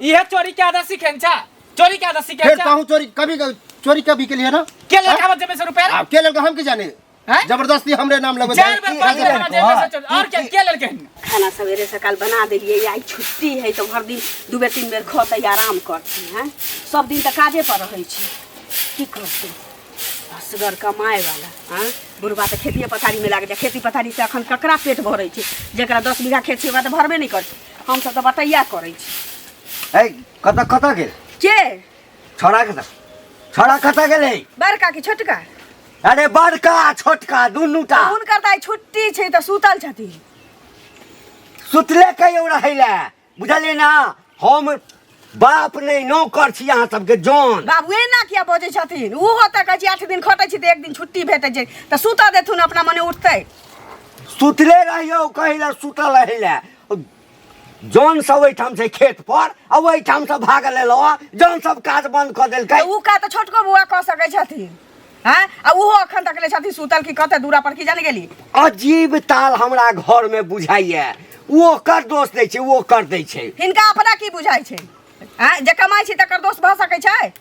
इहे चोरी के आदत सीखेन छा, चोरी के आदत सीखेन फिर छा। कहूँ चोरी कभी चोरी कभी के लिए ना। के लड़का बच्चे में से रुपया आप के लड़का हम के जाने? हैं? जबरदस्ती हमरे नाम लगो। चार बेर पांच बेर हमरा जेब में से चोरी और के के लड़के हैं? खाना सवेरे सकाल बना देलियै, आइ छुट्टी है तऽ भरि दिन दू बेर तीन बेर खतै, आराम करतै। हैं, सब दिन तऽ काजे पर रहै छै, की करतै असगर कमाए वाला? आँ, बुढ़बा तऽ खेतिए पथारीमे लागि जाइ। खेती पथारीसँ एखन ककरा पेट भरै छै? जकरा 10 बीघा खेत छै, ओकरा तऽ भरबे नहि करै छै। हमसब तऽ बटैया करै छी। ए, कतऽ कतऽ गेल? के? छोड़ा कतऽ, छोड़ा कतऽ गेलै? बड़का कि छोटका? अरे, बड़का आ छोटका दुनू टा। हुनकर तऽ आइ छुट्टी छै तऽ सुतल छथिन। सुतले कहियो रहै लए, बुझलियै ना? हम बाप नहि, नौकर छी अहाँ सबके जन। बाबू, एना किया बजै छथिन? ओहो तऽ कहै छै 8 दिन खटै छी तऽ एक दिन छुट्टी भेटै छै, तऽ सुतऽ देथुन, अपना मने उठतै। सुतले रहियौ, कहै लए सुतल रहै लए। जन सब ओहिठाम छै खेत पर आ ओहिठाम से भागल एलौ। जन सब काज बंद कऽ देलकै। तऽ उ काज तऽ छोटको बौआ कऽ सकै छथिन। हँ, आ ओहो अखन तक ले छथिन सुतल कि कतऽ दूरा पर, की जाने गेली। अजीब ताल हमरा घर में बुझाइया। ओ ओकर दोष दै छै, ओ कर दै छै। हिनका अपना की बुझाइ छै? आँय, जे कमाइ छी तकर दोष भऽ सकै छै?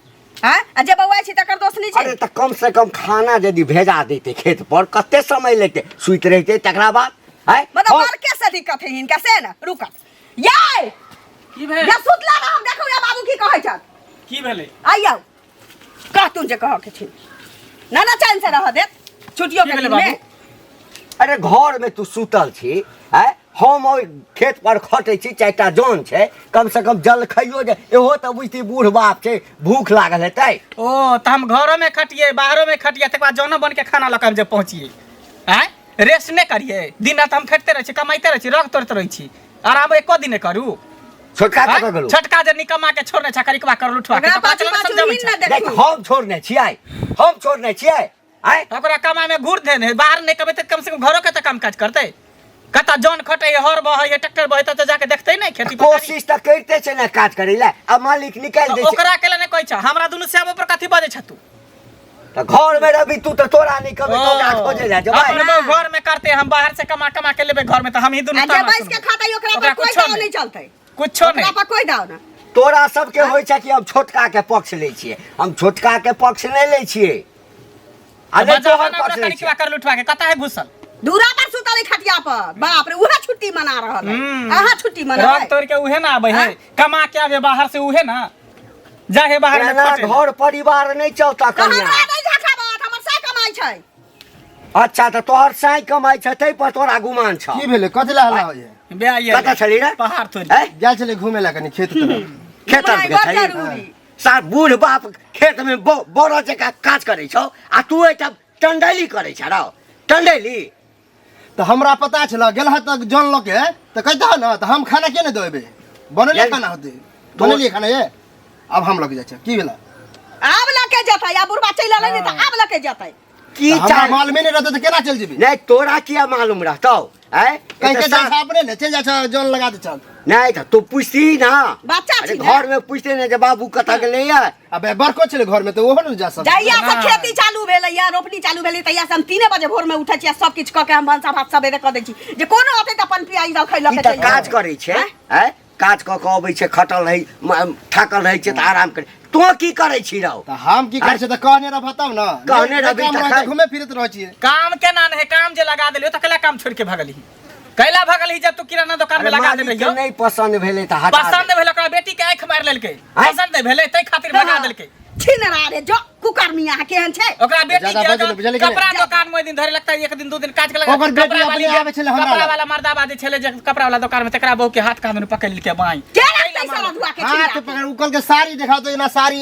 आँय, आ जे बौआइ छी तकर दोष नहि अरे छै? तऽ कम से कम खाना यदि भेजा देते खेत पर, कते समय लेते? सुति रहिते तकरा बाद आँय? मतलब हम- बड़के से दिक्कत है हिनका से ने। रुकत याय। की भेल? या सुतला रह, हम देखू या बाबू की कहै छथि। की भेलै? आइयौ, कहतुन जे कहऽ के छै ना ना चैन से रह देत छुट्टियो की के भेलै दिन में। बाबू? अरे, घर में तू सुतल छी आँय, हम ओहि खेत पर खटै छी, चारिटा जन छै, कम से कम जल खाइयो जे इहो तऽ बुझती, बूढ़ बाप छै, भूख लागल हेतै। ओ तऽ हम घरो में खटिए, बाहरो में खटिए, तकर बाद जनो बन के खाना लऽ के हम जे पहुँचिए। आँय, रेस्ट नहि करिए? दिन रात हम खटिते रहै छी, कमाइते रहै छी, रग तोड़िते रहै छी, आराम एको दिन नहि करू? छोटका आँय? कतऽ गेलौ? छोटका जे निकम्मा के छोड़ने छ, करिकवा कर लुठवा के। ओकरा तऽ ओकरा पाछू चलो पाछू समझाबै ही छै। ने देख, देखू। हम छोड़ने छियै, हम छोड़ने छियै आँय? ओकरा कमाइ में घूर देने है, बाहर नहि कमेतै कम से कम घरो के तऽ काम काज करतै। कतऽ जन खटै है, हर बहै है, ट्रैक्टर बहै, तऽ जाके देखतै नहि खेती पथारी? कोशिश तऽ करिते छै ने काज करै लए, आ मालिक निकालि तऽ दै छै। ओकरा के नहि कहै छ, हमरा दुनू श्याम पर कथी बजै छ तू? तऽ घर में रहबी तू तऽ तोरा नहि कहबै तऽ ओकरा खोजै लए जेबै। अपन बहू घर में करते, हम बाहर से कमा कमा के लेबै घर में, तऽ हम ही दुनू आ जे ताना बैस के सुनबै। खातै ओकरा ओकरा पर कोई कुछो दाव नहि। नहीं चलतै। कुछो ओकरा नहि। पर कोई दाव ना। तोरा सबके होइ छै कि हम छोटका के पक्ष लै छियै। हम छोटका के पक्ष नहि लै छियै आ नहि बजाबा तोहर ना ओकरा पक्ष लै कनिकवा छियै। कर लुठवा के, कतऽ है घुसल? दूरा पर सुतल है खटिया पर। बाप रे, उहे छुट्टी मना रहल है। अहाँ छुट्टी रग मनाबै। तोड़ के उहे ना आबै है, कमा के आबे बाहर से, उहे ना जा हे बाहर में एना खटे। घर परिवार नहि चलता तऽ कन्या। हमरा नहि झखाबत, हमर से कमाइ छै। अच्छा, तऽ तोहर साँइ कमाइ छै, ताहि पर तोरा गुमान छौ। की भेलै? कथी ला हल्ला होइए? बे आइए। कतऽ छली रे? पहाड़ तोड़। हैं? गेल छलै घूमे ला कनि खेत तरफ। खेत घुमनाइ के बड़ छली? जरूरी। सार बूढ़ बाप खेत में बड़ जकाँ काज करै छौ आ तू एहिठाम टंडैली करै छ रौ, टंडैली। तऽ हमरा पता छल गेल हँ तऽ जन लऽ के तऽ कहितह ने, तऽ हम खाना के नहि देबै? बनलियै खाना होतै, बनलियै खाना ये। आब हम लग जाइ छै, की भेलै? आब लके जेतै, आब बुढ़बा चलि एलै ने तऽ आब लके जेतै। की तऽ हमरा चाही? मालूमे नहि रहतै तऽ केना चलि जेबै? नहि, तोरा किया मालूम रहतौ? आँय? कहि के एतऽ जाइ छै अपने ने, चलि जाइ छै, जन लगा दै छल। नहि तऽ तू पुछती ना। बच्चा अरे छी ने। घर में पूछते ने जे बाबू कतऽ गेलै या। अबे, बड़को छलै घरमे तऽ ओहो ने जा सब। जहिया से ना। खेती चालू भेलै या रोपनी चालू भेलै, तहिया से हम 3 बजे भोर में उठै छी आ सब किछु कऽ के हम भनसा भात सबेरे कऽ दै छी, जे कोनो अतै तऽ अपन पियाई दऽ खैलक। ई तऽ काज करै छै। आँय, काज कऽ कऽ अबै छै, खटल रहै, थाकल रहै छै तऽ आराम करै। तोँ की करै छी रौ? तऽ हम की करै छियै तऽ कहने रहब तब ने। कहने नहि रहबी काम रहै तखन। तऽ घूमे फिरैत रहै छियै। काम केना नहि है? काम जे लगा देलियो तऽ कैला काम छोड़ के भगलही? कैला भगलही जब तू किराना दुकान में अरे लगा देने मालिक के रहियो? नहि पसन्द भेलै तऽ हटा पसंद दे। भेल? ओकरा बेटी के आंखि मारि लेलकै। आँय? पसंद नहि भेलै तै खातिर भगा देलकै। छिन रे जो कुकर्मी, अहाँ केहन छै? ओकरा बेटी ज्यादा के बजै नहि, बुझलियै कि नहि? कपड़ा दुकान में ओहि दिन धरे लगता, एक दिन दू दिन काज केलक। ओकर बेटी कपड़ा वाली अपने जे- आबै छलै हमरा कपड़ा लग। वाला मर्दाबा जे छलै जे कपड़ा वाला दुकान में, तकरा बहू के हाथ कान पकड़ लेलकै बाई। के रखतै सारा धुआ के हाथ छिनरा के? पकड़ उकल के साड़ी देखा तो एना साड़ी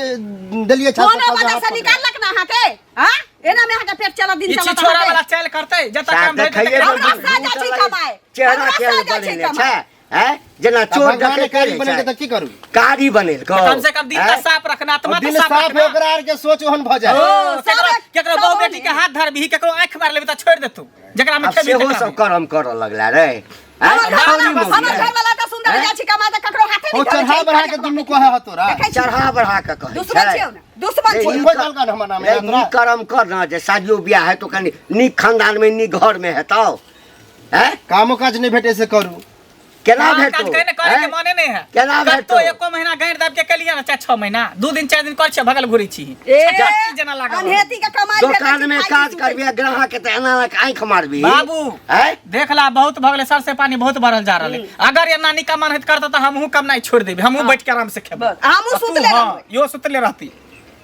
देलियै छत पर, कोनो कहलकै वजह हाथ से पकड़। निकाललक ना अहाँके? हाँ, एना में अहाँके पेट चलत, दिन ई चलत छिछोरा अहाँके? वाला चालि करतै जतऽ साफ काम भेटतै देखैये तकरा। मे हमरा भूत साजा छै लगै। कमाए। चेहरा हमरा केहन साजा छै बनेने कमाए। छै हैं? जेना तऽ चोर भगवाने डकैत कारी रहै बनेलकै छै। तऽ की करू? कारी बनेलकौ। कम से कम दिन हैं? तऽ साफ रखना, आत्मा दिल तऽ साफ साफ है, रखना। ओकरा आर के सोच ओहन भऽ जाय। ओ, सब केकरो एक- केकरो सब बहु ओहने। बेटी के हाथ धरबही, केकरो आँखि मारि लेबही तऽ छोड़ि देतौ, जेकरा में आब खेबही सेहो तकरा सब में। करम करऽ लगला रे हैं? हमर घरवाला छौरी हमर मौगी है। घरवाला तऽ सुन्दर हैं? जाइ छै कमाए तऽ ककरो हाथे ओ नहि धरै चढ़ा छै। बढ़ा के दुनू कहे ह तोरा। देखै छी? चढ़ा बढ़ा के कहै दुश्मन छै। छियौ ने, दुश्मन रे, छियौ। ई कोइ कहलका ने हमर नाम रे, है तोरा? नीक करम कर ना जे शादियो बियाह हेतौ, कनि नीक खानदान में, नीक घर में हेतौ, हैं? कामो काज नहि भेटे से करू। केना काम काज भेटौ करे ने करे के हैं? मने नहीं है। केना कत्तो भेटौ? एको महीना गाड़ि दाबि के केलियै ने, चाहे 6 महीना, 2 दिन 4 दिन करै छियै, भगल घुरै छी। ए, चट्टी जेना लागल। अनहेती के कमाई भेटै छै, दोकान में खाइ छी, काज सुतै करबी आ ग्राहक के तऽ एना एना आँखि मारबी। बाबू हैं? देख ला, बहुत भऽ गेलै, सर से पानी बहुत बढ़ल जा रहल है। अगर एना निकम्मा हेत करता तऽ हमहूँ कमनाइ छोड़ि देबै, हमहूँ बैठ के आराम से खेबै। बस, हमहूँ आ तू, सुतले हाँ, रहबै। इहो सुतले रहती।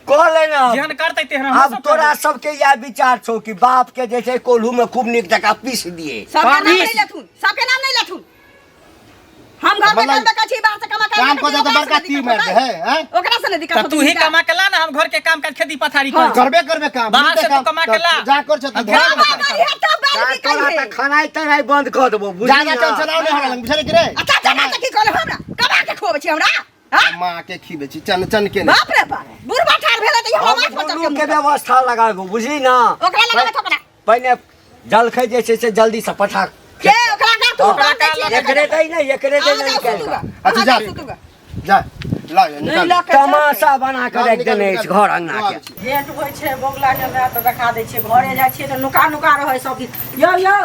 कहले ना। जेहन करतै तेहन हमहूँ आब सब तोरा करबै। सबके इएह विचार छौ कि बाप के जे छै कोल्हू में खूब नीक जकाँ पीस दिए। सबके नाम पीस। नहीं लेथुन, सबके नाम नहीं लेथुन। हम घर में मतलब काम करै छी, बाहर से कमा के काम कऽ दे तऽ बड़का तीर मारि दे है, हैं? ओकरा से नहीं दिक्कत तऽ होतै तू ही हिनका। कमा के ला ना, हम घर के काम काज खेती पथारी कर। करबे करबे काम। बाहर मिलतै से तू काम, कमा के तऽ ला। जा कर छ तऽ आ घर कमा करिहे तब बाल ता तोरा बिकैहे। तऽ खानाइ तनाइ बंद कऽ देबो, बुझली ज्यादा ना? टेंशन आउ नहि हमरा लग, बुझलियै कि रे? अच्छा अच्छा अच्छा, की कहले हमरा कमा के खुआबै छी हमरा? हाँ? माँ के खिबै छी चन चन के। बाप रे बाप, बुढ़बा ठाढ़ भेलै तऽ हमरा हम माथ पर चढ़ गोलू के के व्यवस्था लगाबो, बुझली ना? ओकरा लगाबै तऽ ओकरा पहिने जलखै जे छै से जल्दी से पठा के ओकरा का तू ओकरा बांध दै का छियै? एकरे दै ने, एकरे दै अहाँ ने, जाउ निकालि सुतू गा। कऽ। अच्छा, अहाँ जा। जाउ सुतू गा। जा ला नहि निकाल। लऽ के जाउ। तमाशा बना कऽ राखि देने अछि घर अंगना के। भेंट होइ छै बौगला के माय तऽ देखा दै छियै, घरे जाइ छियै तऽ नुका नुका रहै सब दिन। यौ यौ,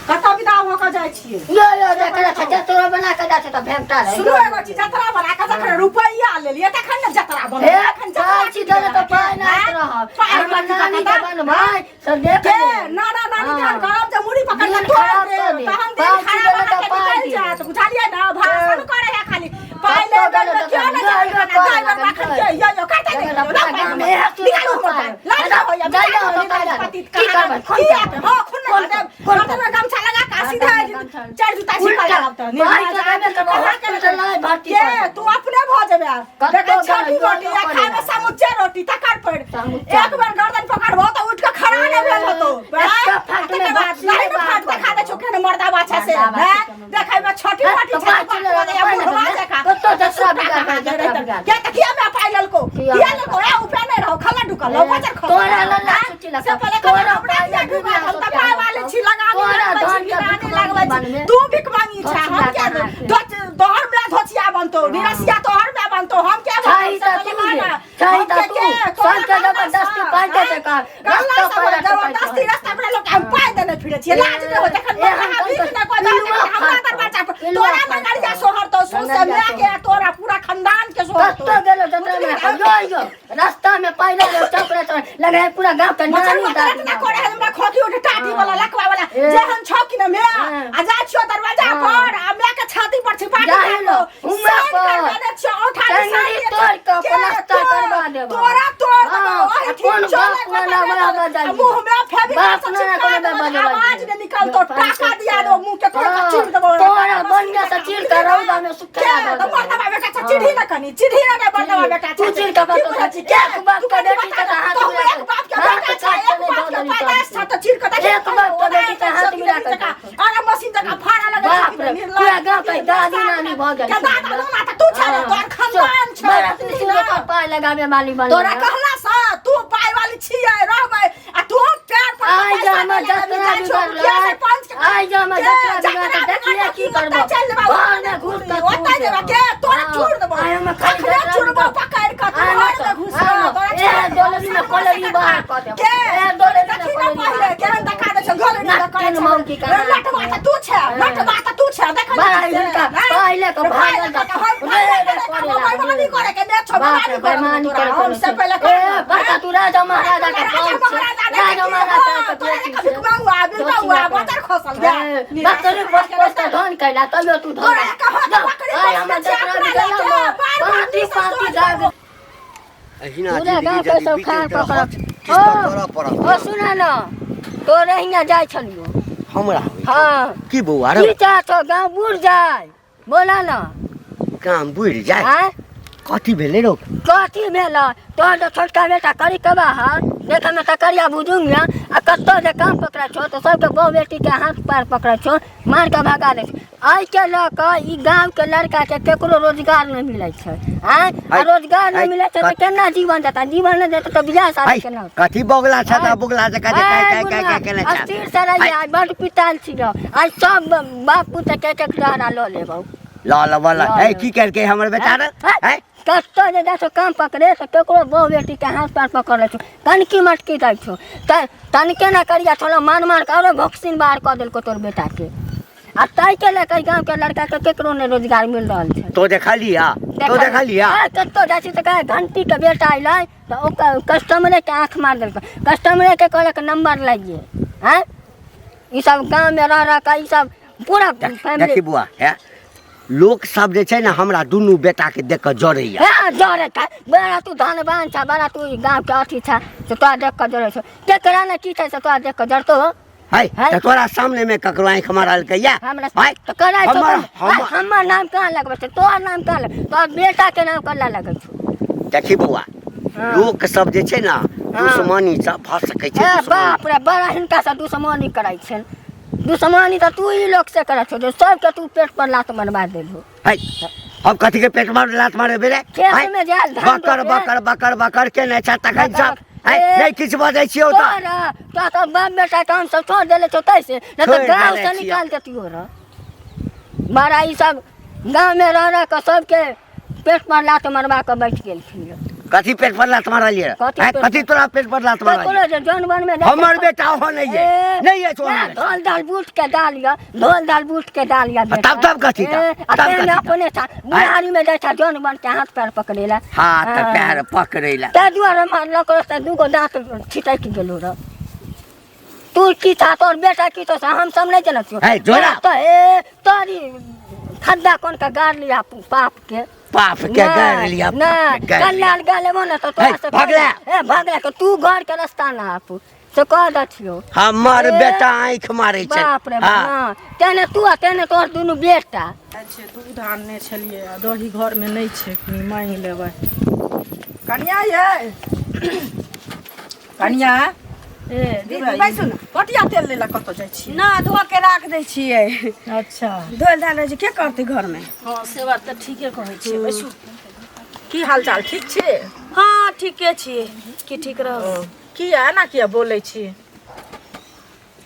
कतऽ विदा भऽ कऽ जाइ छियै? यो यो, जकरा छै जतरा बना के जाइ छै तऽ भेंटा रहै। सुनू एगो चीज, जतरा बना कऽ जखन रुपैआ लेलियै तखन ने जतरा बनबै। हे, तखन जतरा पाइ छी देने तऽ पाइ नहि आँय? रहब। पाइ हमर रहत नानी के तऽ बनबै से देख के लेब। नाना नानी हाँ। जहन करब जे मुड़ी पकड़ के दिन तोड़ खराब देब कऽ देब। तहन दिन पाइ छी खराब देने अहाँके तऽ पाइ निकलि दियौ। जायत, बुझलियै ने? भाषण करे है खाली पाइ कतऽ ले गेलै बेर तऽ क्यों नहि यो, जाय यो, खाना करे दाइ लागल, बाबा खन करे। के यो यो करतै नहि जगह अपना गाम में एक चीज निकालू हमर पाइ। पाइ लाज जा, होइया जा, निकालू जा, निकालू जा, पतित की कहाँ करबै? खून किया करबै। हँ खून खून नहि देब। खून गर्दन में गमछा लगा के सीधा गर्दन में गमछा। चारि जूता छिपा उल्टा। लगाब तऽ पाइ तऽ देबे करबै, हॉस्पिटल नहि भर्ती के करबै। तू अपने भऽ जेबे। कतौ देखै छोटी गेलै, रोटी आ यो, यो खायमे करे। समुच्चे रोटी तकर पर समुच्चा। एक बेर गर्दन पकड़बो तऽ उठि कऽ खड़ा नहि भेल होतौ। एकटा फाट में तकर बाद बक्सी लाइन बाहर फाट कऽ देखा दै छौ केहन मर्दा बाछा से। मर्दा बाछा हैं? के। देखै मे छोटी हैं? मोटी तऽ छै पाँच तऽ किलो बाप रे, पाइ बुढ़वा लगलै। जकाँ। कतौ जतरा बिगाड़ भेल, जतरा बिगाड़। के तऽ किया मे पाइ लेलको? किया किया मे लेलको? ए उपे नहि रहो, खला ढुकल रहो, बजर खसल। तोरा लल्ला हैं? छुट्टी लगा। से पहिले तोरा कहलक, हमरा पाइ किया मे ढुकल? दुनिया हम तऽ सोचे पाइ वाले छी, लगा तोरा लगबै छी, धन के निगरानी भिख लगबै छी। बनबे। तू भिखमंगी छे, हम धोचिया किया के हाथ। तोहर में धोचिया बनतो, निरसिया तोहर में बनतो, हम क्या छही बनतो? तऽ से तू पहिले रे, कहना। छही हम तऽ के तू। के? तोरा सबके जबरदस्ती कहला पाइ सँ, देतै कह। कहला रस्ता सँ पर जबरदस्ती रास्ता पर लोक हम पाइ देने फिरै छियै। लाज नहि होइ जखन एहन मरलाहा कम भीख तऽ नहि कोइ दऽ पिलुआ देलकै, हमरा फाटतौ। दरवाजा पर। पिलुआ तोरा फाटतौ। नगरिया सोहरतौ, सौंसे नगरिया माय के आ तोरा पूरा खानदान के सोहरतौ। कतौ गेलो जतरा में यो यो रास्ता में पाइ लगे चौकरे चौक लगे है पूरा गांव के मचर नानी मचर दादी ना करे है हमरा खोखी उठे टाटी वाला लकवा वाला ए। जेहन छौ कि न मैं हाँ। आ जा छियो दरवाजा हाँ। पर आ मैं के छाती पर छिपा के जाहि लो, राखो। उम्र साइन पर। करवा दे छियो, औंठा चंगड़ी निशान दे तोड़ छियो। के के प्लास्टर करवा देबो। तोरा तोड़ देबो, हाँ, ओहि आ ठीक कोन चले बाप बता वाला देबो। वाला जाइए। आ मुँह में फेविकॉल बाप से ना चिपका कोनो देबो, बजबै। आवाज नहीं निकलतो, टाका दिया दो मुँह के तोड़ के चीर देबो। तोरा बढ़िया से चीर के रौदा में सुखा के दो। तो मर्दवा बेटा छा, चिढ़ी ना कनी, चिढ़ी ना ना मर्दवा बेटा छा। तू चिढ़ के की बतो बुझै छी, के? एक बाप तू के कनी बेटी बता के दे, हाथ तो मिला एक के- बाप के हाथ बेटा छा, काट के एक नहीं बाप के दऽ देली पैदाइश छा, तो चीर के देखी एक बाप के बेटी के हाथ मिला के देखो। अरे मशीन जकाँ फाड़ा लगै छै बाप कि रे, निर्लज्ज। पूरा गाँव के दादी नानी भऽ गेल के दादा नाना तऽ तू छे रे, तोहर खानदान छै। बड़ा तू बुझली ना? ओकर पाय लगाबे वाली बन तोरा कहला सँ तू पाय वाली छियै रहबै आ तू पैर पर आइ पैसा जा हमर नहि लेबै, जतरा जाइ छौ बिगड़लै। मुखिया सरपंच के। आइ जा हमर के जतरा जतरा बिगड़लै, देखिए बिगड़लै, की करबो। ओतऽ चलि जेबै, घर मे घुस कऽ ओतऽ जेबै, के तोरा चूर देबौ। आइ हम खाली अखने जतरा चूरबौ बिगड़ल। पकड़ि कऽ, तू आइ घर मे तऽ, घुस आइ कऽ, तोरा ए चूर देबौ। डोलरी मे कोलरी बाहर कऽ देबौ। के ए डोलरी मे देखी ना कोलरी पहिले बाहर केहन देखा दै छौ घर नहि नाक करै केन मौकी छै। कहाँ। नटवा तऽ तू छै, नटवा तऽ तू छै, देखै बड़ा नहि छियै। हिनका पहिले के भागल पहिले के हम रे रे पहिले के करे लागल। बेईमानी करे के ने छौ, बाप रे बेईमानी करे बेईमानी तोरा, करे हम से पहिले ए करे। बड़का तू राजा महाराजा के राजा गाँव छै। महाराजा नहि राजा देखी, महाराजा हाँ, के तोरा बेटी देखा छै। भिखमंगुआ, बिलमंगुआ, बजर खसल गया। बकरी पोस पोस के धन कैला तैयो तू धन तोरा कहाँ के बकरी आइ पोस हमर के छै, जतरा अपना बिगड़ल लऽ के, बार बार पाँती निशा पाँती सोच दाग अहिना पूरा जिंदगी गाँव के यदि सब बीतैत खान रहत, पकड़त। किछु तऽ करऽ पड़त। ओ सुन न, तोरे हियाँ जाइ छलियो। हमरा होइ छै। हाँ। की बौआ रे? की चाहतो गाँव बुढ़ जाय बोला न। काम बुढ़ि जाय? आँय? कथी भेलै रौ? कथी भेल? तोहर जे छोटका बेटा करी के बाहर देखे में तऽ करिया बुजुंग या आ कतौ जे काम पकड़ै छौ तऽ सबके बहु बेटी के हाथ पैर पकड़ै छौ, मार के भगा दै छौ। एहिके लऽ कऽ ई गाँव के लड़का के केकरो रोजगार नहि मिलै छै। आँय? आ आइ- रोजगार नहि आइ- मिलै छै तऽ केना जीवन जेतै? जीवन नहि जेतै तऽ बियाह शादी आइ, केना होतै? कथी बगला छ तऽ बगला जकाँ जे काय काय काय काय केने छ? अस्थिर से रहिए, आइ बड पिताल छी आइ सब बाप पुत के एक एक डहरा लऽ लेबौ। ल ल बोल। ल ए लेब। की केलकै हमर बेचारा? हैं? कतऽ जे जाइ छौ काम पकड़े तऽ केकरो बहु बेटीके हाथ पैर पकड़ लै छौ, तनकी मटकी दै छौ, तऽ तनके ने करिया छलौ, मार मार के आरो भोक्सिन बाहर कऽ देलकौ तोर बेटाके। आ ताहिके लऽ कऽ गाँवके लड़काके केकरो नहि रोजगार मिल रहल छै। तो देखलिया, तो देखलिया। कतौ जाइ छी तऽ कहै घंटीके बेटा अयलै तऽ ओकर कस्टमरेके आँखि मारि देलकै, कस्टमरेके कहलक नंबर लागिए। आँय ई सब गाँवमे रह रह कऽ ई सब पूरा फैमिली। देखी बुआ, है लोक सब जे छै ने हमरा दुनू बेटा के देख कऽ जरैया। हे जरै छै, बड़ा तू धनवान छ, बड़ा तू गाँव के अथी छ, से तोरा देख कऽ जरै छौ। केकरा ने की छै से तोरा देख कऽ जरतो हो। है तऽ तोरा सामने में ककरो आँखि मारलकै या? हमरा है तऽ करै छौ हमर तऽ- है, हमर नाम कहाँ लगबै छै? तोहर नाम कहाँ लग, तोहर बेटा के नाम कला लगै छौ? देखी बौआ, लोक सब जे छै ने दुश्मनी सब भऽ सकै छै। ए दुश्मनी। बाप रे, बड़ा हिनका से दुश्मनी करै छनि। दुश्मनी तऽ तू ई लोक से करै छौ जे सबके तू पेट पर लात मरबा देलहो। है हम कथी के पेट मार लात मारे बेरे? खेत में जायल धान बकर रोपे। बकर बकर बकर के नहि छै तखन बकर सब है ए, नहि किछु बजै छियौ तऽ तोरा तोरा तऽ बाप बेटा काम सब छोड़ देले छौ तैसे नहि तऽ छोड़ि गाँव देले से छियौ। निकाल देतियो रह। बड़ा ई सब गाँव में रह रह कऽ सबके पेट पर लात मरबा कऽ बैठ गेलखिन यौ। कथी पेट पर लात मारलियै? कथी हैं? पेट कथी पर? तोरा पेट पर लात मारलियै? ककरो जे जनवन में जाके हमर बेटा हो नहीं है, ए, नहीं है छोड़ ना, नहीं। धोल दाल बूट के दाल या, धोल दाल बूट के दाल या बेटा। तब तब कथी तब? ए, आ तब तेने कथी तब? अपने था, बुढ़ारी में जाइ था जनवन के हाथ पैर पकड़ेला। हाथ हाँ। पैर पकड़ेला। ताहि दुआरे मारलक रह, तऽ दूगो दाँत छिटकि गेलो रह। तू की था, तोर बेटा की था, से हम सब नहीं जनत छियौ। है, जोड़ा। तऽ ए, तोरी खद्दा कोन के गाड़ लिया पाप के। पाप के गाड़ लिया, ना पाप के गाड़ लिया। कल्याण गालेबो ना तऽ तोरा है, से भगला। ए भगला के तू घर के रास्ता ना आपू से कह दै छियौ। हमर ए, बेटा आँखि मारै छै। बाप रे हाँ। बाप, तेने तू आ तेने तोहर दुनू बेटा। अच्छा दूध आनने छलियै आ दही घरमे नहि छै, कनि माँगि लेबै। कनिया यै, कनिया ए दीदी बैसू ने। पटिया तेल लै लए कतऽ जाइ छियै? ना धो के राख दै छियै। अच्छा धोल धाल रहै छै, के करतै घरमे? हँ से बात तऽ ठीके कहै छियै। बैसू, की हाल चाल, ठीक छी? हँ ठीके छियै। की ठीक रहब? किया एना किया बोलै छी?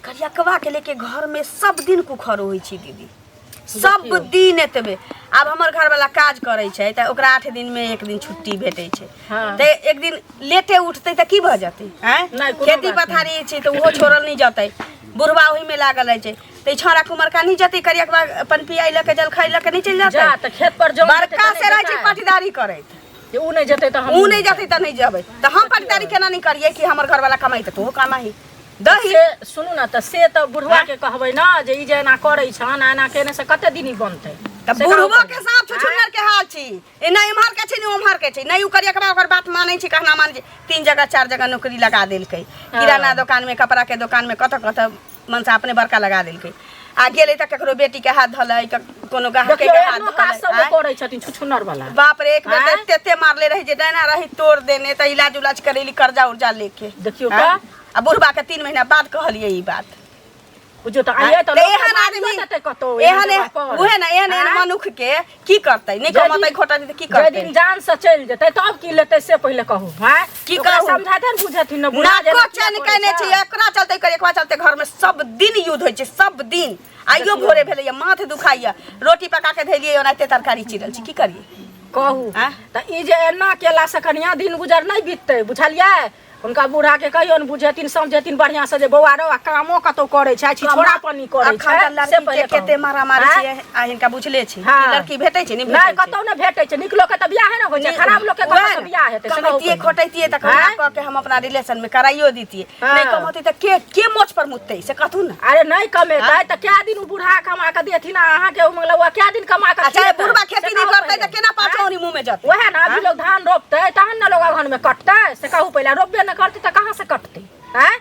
करियकवा के लेके घर में सब दिन कुखर होइ छै दीदी, सब दिन एतबे। आब हमर घरवाला काज करै छै तऽ ओकरा 8 दिन में 1 दिन छुट्टी भेटै छै। हाँ। तऽ एक दिन लेटे उठतै तऽ की भऽ जेतै? आँय? नहि, कोनो खेती बात पथारी छै तऽ ओहो छोड़ल नहि जेतै, बुढ़वा ओहिमे लागल रहै छै। तऽ ई छौड़ा कुमरका नहि जेतै करियकवा अपन पियाइ लऽ के जलखै लऽ के नहि चलि जा जेतै? तऽ खेत पर जौन जेतै बड़का तऽ से नहि रहै छै जेतै। पाटीदारी करैत। जे उ नहि जेतै तऽ हम उ नहि जेतै तऽ नहि जेबै। तऽ हम पाटीदारी केना नहि करियै कि हमर घरवाला कमाइ तऽ तोहो कमाही दही। से सुनू ने, तऽ से तऽ बुढ़वा के कहबै ने जे ई जे एना करै छन, एना केने से कते दिन ई बनतै? तऽ से कहू बुढ़बो पहिले। के साफ छुछुन्नर के हाल छी। ए नहि एम्हर के छै, नहि ओम्हर के छै। नहि उ करियकबा ओकर बात मानै छै, कहना मानै छै। 3 जगह 4 जगह नौकरी लगा देलकै, किराना दुकान में, कपड़ा के दुकान में, कतऽ कतऽ मनसा अपने बड़का लगा देलकै। आ गेलै तऽ केकरो बेटी के हाथ धलै, कोनो गाहक के देखियौ, हाथ एहनो काज धलै। सब आँय? करै छथिन छुछुन्नर वाला। बाप रे, एक बेर आँय? तऽ एते मारले रहै जे डैना रही तोड़ देने, तऽ इलाज उलाज करेली कर्जा उर्जा लेके। देखियौ आँय? तऽ। आ बुढ़बा के 3 महीना बाद कहलियै ई बात। बुझियौ तऽ आइए तऽ तऽ लोक एहन मारियो आदमी देतै कतौ, एहन जगह पर। उहे ने एहन एहन आँय? मनुख के की करतै? नहि जे कमतै दिन- खोटतै तऽ की जे करतै? दिन जान से चलि जेतै तब की लेतै से पहिले कहू। हाँ? की ओकरा कहू? समझाथिन बुझथिन ने बुढ़ा जे नाको किया चैन करै केने छै। छै। एकरा चलते एकरा चलते घर में सब दिन युद्ध होइ छै, सब दिन। आइयो भोरे भेलैया, माथ दुखाइया, रोटी पका के धेलियै ओनाहिते तरकारी चिरल छै, की करियै? कहू आँय? तऽ ई जे एना केला से कनिया दिन गुजर नहि बीततै, बुझलियै? हुनका बूढ़ा के कहियौन बुझेथिन समझेथिन बढ़िया से जे बौआ रौ आ कामो कतौ करै छै, छिछोड़ा पानी करै अखन छै, तऽ से लड़की पहिले के कते कहू। मारामारी आँय? छै आ हिनका बुझले छै हाँ। कि लड़की भेटै छै, नहि नहि भेटै छै। कतौ नहि भेटै छै। नीक लोक के तऽ बियाहे ने होइ छै, खराब लोक के वएह कतौ ने, बियाह हेतै? से कहू कमैतियै पहिले। खोटैतियै तऽ कहुना आँय? कऽ के हम अपना रिलेशन में कराइयो दितियै। हाँ। नहि कमौती तऽ के के मोछ पर मुततै से कहथुन ने। अरे नहि कमेतै तऽ कै दिन उ बूढ़ा कमा कऽ देथिन आ अहाँके उ मंगलौआ कै दिन कमा कऽ आ चाहे खिएतै? बुढ़बा से खेती नहि कहू करतै पहिले। तऽ केना पाँच आँय? औरी मुँह में जतै? वएह ने, अभी लोग धान रोपतै तहन ने लोग अगहन में कटतै, से कहू पहिले। रोपबे नहि करतै तऽ कहाँ से कटतै? आँय?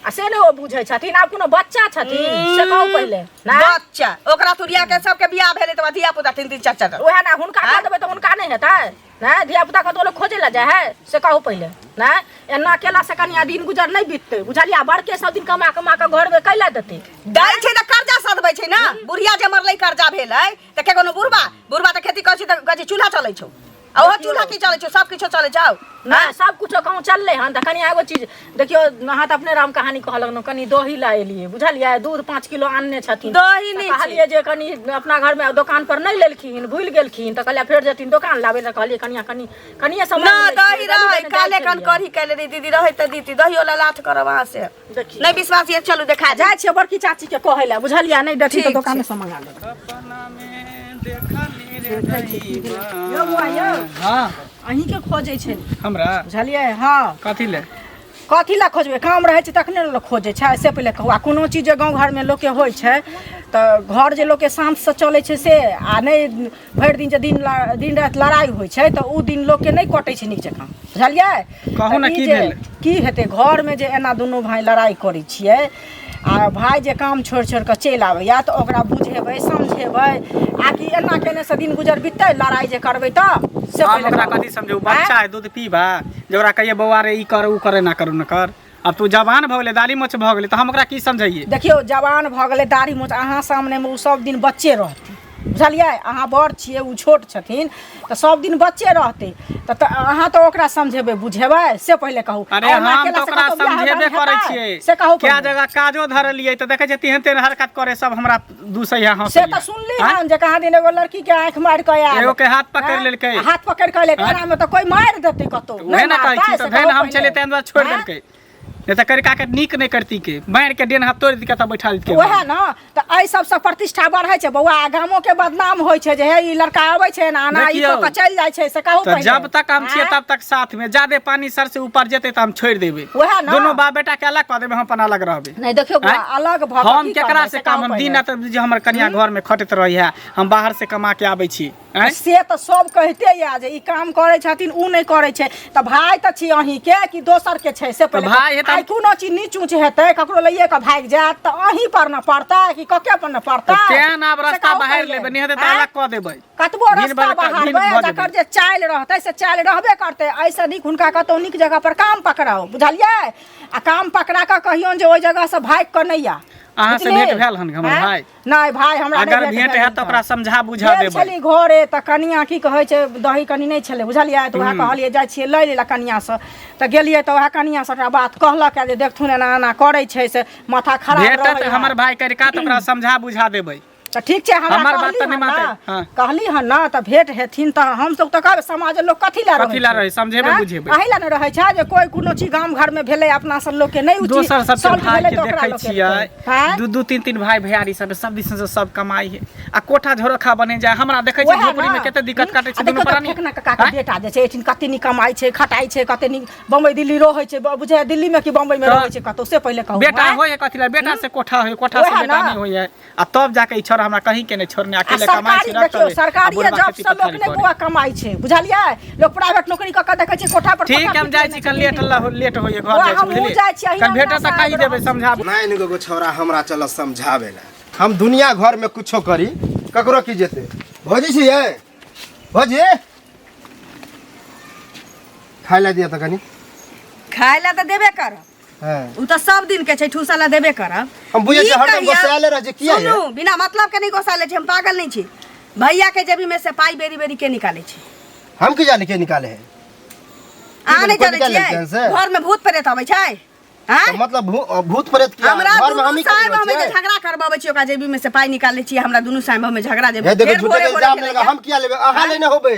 आ से नहि ओ बुझै छथिन, आब कोनो बच्चा छथिन से कहू पहिले। नहि बच्चा ओकरा तुरिया के सबके बियाह भेलै तऽ धिया पुता 3 3 4 4। वएह ने, हुनका कह देबै तऽ हुनका नहि हेतै? नहि धिया पुता कतौ लोक खोजै लए जाइ है से कहू पहिले। नहि एना केला से कनिया दिन गुजर नहि बीततै, बुझलियै? बड़के सब दिन कमा कमा कऽ घरमे कैला देतै? दै छै तऽ कर्जा सधबै छै ने। बुढ़िया जे मरलै कर्जा भेलै तऽ के कोनो बुढ़बा बुढ़बा तऽ खेती करै छै तऽ कहै छै चूल्हा चलै छौ। आ ओहो चूल्हा की चलै छौ सब किछो चलै छौ ना सब कुछो कहूँ चललै हन तऽ कनि एगो चीज देखियौ अहाँ तऽ अपने राम कहानी कहऽ लगलहुँ कनि दही लए एलियै बुझलियै दूध 5 किलो आनने छथिन। दही तऽ नहि छै। कहलियै जे कनि अपना घरमे दोकान पर नहि लेलखिन, भूलि गेलखिन, तऽ कहलियै फेर जेथिन दोकान लाबै तऽ कहलियै कनिया कनि कनिये समय ना दही रहै काले कन कढ़ी कैले रही दीदी, रहै तऽ दीदी दहियो ला लाथ करब अहाँ से। देखियौ नहि विश्वास ये, चलू देखा दे। जाइ छियै बड़की चाची के कहै लए, बुझलियै? नहि देथिन तऽ ठीक दोकाने से मंगा लेबै। यौ बौआ यौ। हाँ। अहीं के खोजै छै। हमरा? बुझलियै? हँ। कथी ले? कथी लए खोजबै? काम रहै छै तखने ने लोक खोजै छै। से पहिले कहू, आ कोनो चीज जे गाँव घरमे लोकके होइ छै तऽ घर जे लोकके शान्तसँ चलै छै से, आ नहि भरि दिन जे दिन दिन राति लड़ाइ होइ छै तऽ ओ दिन लोकके नहि कटै छै नीक जकाँ, बुझलियै? कहू ने। तऽ ई की जे भेल? की हेतै, घरमे जे एना दुनू भाय लड़ाइ करै छियै आ भाय जे काम छोड़ि छोड़ि कऽ चलि आबैया तऽ ओकरा बुझेबै समझेबै आ कि एना केने से दिन गुजर बिततै? लड़ाइ जे करबै तऽ से हम पहिले ओकरा कहू। कथी समझू? बच्चा है दूध पीबा जे ओकरा कहिए बौआ रे, ई कर, ऊ करे, ना करू, ना कर। अब तू जवान भऽ गेलै, दाढ़ी मोछ भऽ गेलै, तऽ हम ओकरा की समझैए? देखियौ, जवान भऽ गेलै, दाढ़ी मोछ, अहाँ सामनेमे ओ सब दिन बच्चे रहतै, बुझलियै? अहाँ बड़ छियै, ओ छोट छथिन, तऽ सब दिन बच्चे रहतै। तऽ अहाँ तऽ ओकरा समझेबै बुझेबै, से पहिले कहू। अरे आ एना हम तऽ केलासँ ओकरा कतौ बियाह समझेबे दान करै हेतै? छियै। से कहू क्या पहिले। जगह काजो धरलियै तऽ देखै छियै तेहन तेहन हरकत करे, सब हमरा दूसै है, हंसै। से तऽ सुनली हन जे कहाँ दिन एगो लड़की के आँखि मारि कऽ आयल। एगो के हाथ पकड़ि आँय? लेलकै। हाथ पकड़ि कऽ एलै। आँय? एनामे तऽ कोइ मारि देतै कतौ। उहे ने कहै छी। मारतै, तऽ से धैन कहू हम पहिले। छलियै ताहि दुआरे छोड़ि आँय? देलकै, नहि तऽ करिका के नीक नहि करती के मारि के डेन हाथ तोड़ि दिके तब बैठा देतै। वएह ने तऽ एहि सबसँ प्रतिष्ठा बढ़ै छै बौआ, आ गामो के बदनाम होइ छै जे हे ई लड़का अबै छै ने आना ई देखियौ, कऽ कऽ चलि जाइ छै, से कहू तऽ पहिले। जब तक हम छियै आँय? तब तक साथ में, ज्यादे पानी सर से ऊपर जेतै तऽ हम छोड़ि देबै। वएह ने। दुनू बाप बेटा के अलग कऽ देबै, हम अपन अलग रहबै। नहि देखियौ बौआ, आँय? अलग भऽ कऽ हम की केकरा करबै, से से काम कहू हम दिन पहिले। राति जे हमर कनिया घर में खटैत रहै है, हम बाहर से कमा के आबै छी। आँय? से तऽ सब कहिते यऽ जे ई काम करै छथिन, उ नहि करै छै, तऽ भाय तऽ छी अहीँके कि दोसर के छै, से पहिले भाय हेतै। आइ कोनो चीज नीच ऊँच हेतै, ककरो लइए कऽ भागि जायत तऽ अहीं पर ने पड़तै कि कके पर ने पड़तै? तेहन आब से रास्ता कहू बाहर पहिले। लेबै, नहि हेतै तऽ आँय? अलग कऽ देबै। कतबो दिन रास्ता भर बहारबै, दिन भऽ जकर जेबै। जे चालि रहतै से चालि रहबे करतै। एहिसँ नीक हुनका कतहु नीक जगह पर काम पकड़ाउ, बुझलियै? आ काम पकड़ा कऽ कहियौन जे ओहि जगहसँ भागि कऽ नहि आ। अहाँ से बुझलियै? भेंट भेल हन हमर आँय? भाय? नहि भाय, हमरा नहि अगर भेंट भेल हैत तऽ ओकरा हुनकर। समझा बुझा गेल देबै। छली घरे तऽ कनिया की कहै छै, दही कनि नहि छलै, बुझलियै? तऽ उएह कहलियै जाइ छियै लै लै कनियासँ, तऽ गेलियै तऽ उएह कनिया सबटा बात कहलक जे देखथुन एना एना करै छै, से माथा खराब भेटत रहै। हमर भाय करिका तऽ ओकरा समझा बुझा देबै। तऽ ठीक छै, हमरा हमर बात कहली तऽ नहि हन मानतै, ने, हाँ। कहली हन ने तऽ भेंट हेथिन तऽ हमसब तऽ कहबै, समाज लोक कथी लए कथी लए रहै? समझेबै, आँय? बुझेबै। अही लए ने रहै छै जे कोइ कोनो चीज गाम घरमे भेलै, अपना सब लोकके नहि उ चीज दोसर सबके सॉल्व भाय भेलै के तऽ ओकरा देखै लोकके छियै, आँय? दू दू तीन तीन भाय भैयारी सब, सब दिस से सब कमाई है आ कोठा झरोखा बने जाय। हमरा देखै छियै वएह झोपड़ी में ने। कते दिक्कत काटै आ छै दुनू देखियौ तऽ प्राणी। फेकना काका के आँय? बेटा जे छै एहिठिन कते नीक कमाइ छै, खटाइ छै, कते नीक बम्बई दिल्ली रहै छै, बुझाइ दिल्ली में कि बम्बई में तऽ रहै छै कतौ, से पहिले कहू। बेटा आँय? होय है कथी लए? बेटा से कोठा होय, कोठा से वएह बेटा ने। नहीं होय है। आ तब जाके ई छोरा हमरा कहीं के नहीं छोड़ने, आ अकेले कमाइ सरकारी छै। देखियौ, सरकारी जॉब से लोक नहि बौआ कमाइ छै, बुझलियै? लोक प्राइवेट नौकरी कऽ कऽ देखै छै कोठा पर ठीक कोठा हम जाइ पीट छी, लेने कल छै। लेट लेट होइए, घर बौआ, जाइ छी। हमहूँ बुझलियै? जाइ छी, अहिना कल भेटत अंगना तऽ से कहि आबि देबै रहल छी। समझा। नहीं नहीं एगो छौड़ा हमरा चल समझावे ला। हम दुनिया घर में कुछो करी, ककरो की जेते? भौजी छियै? भौजी, खाय ला दिया तऽ कनी। खाय ला तऽ देबे करब। हाँ। उ तऽ सब दिन के छै, ठूसा ला देबे करब। हम बुझै ई छियै, हरदम कहिया- गोसायले रहै छै, किया ये? सुनू, बिना मतलब के नहि गोसायले छी, हम पागल नहि छी। भैया के जेबी में से पाई बेरी बेरी के निकाले छी? हम की जाने के निकाले है। अहाँ नहि कोइ जानै निकालै छियै? छै से? घर में भूत प्रेत अबै छै। आँय? तऽ मतलब भूत प्रेत किया? हमरा घर में दुनू हमही साहेब खाली हमे रहै जे छियै? झगड़ा करबाबै छी, ओकरा जेबी में से पाई निकालै छी। हमरा दुनू साहेब हमे झगड़ा जे हे देखो, फेर झूठे भोरे के भोरे इल्जाम खेलैया। लगा। हम किया लेबै? अहाँ लेने होबै,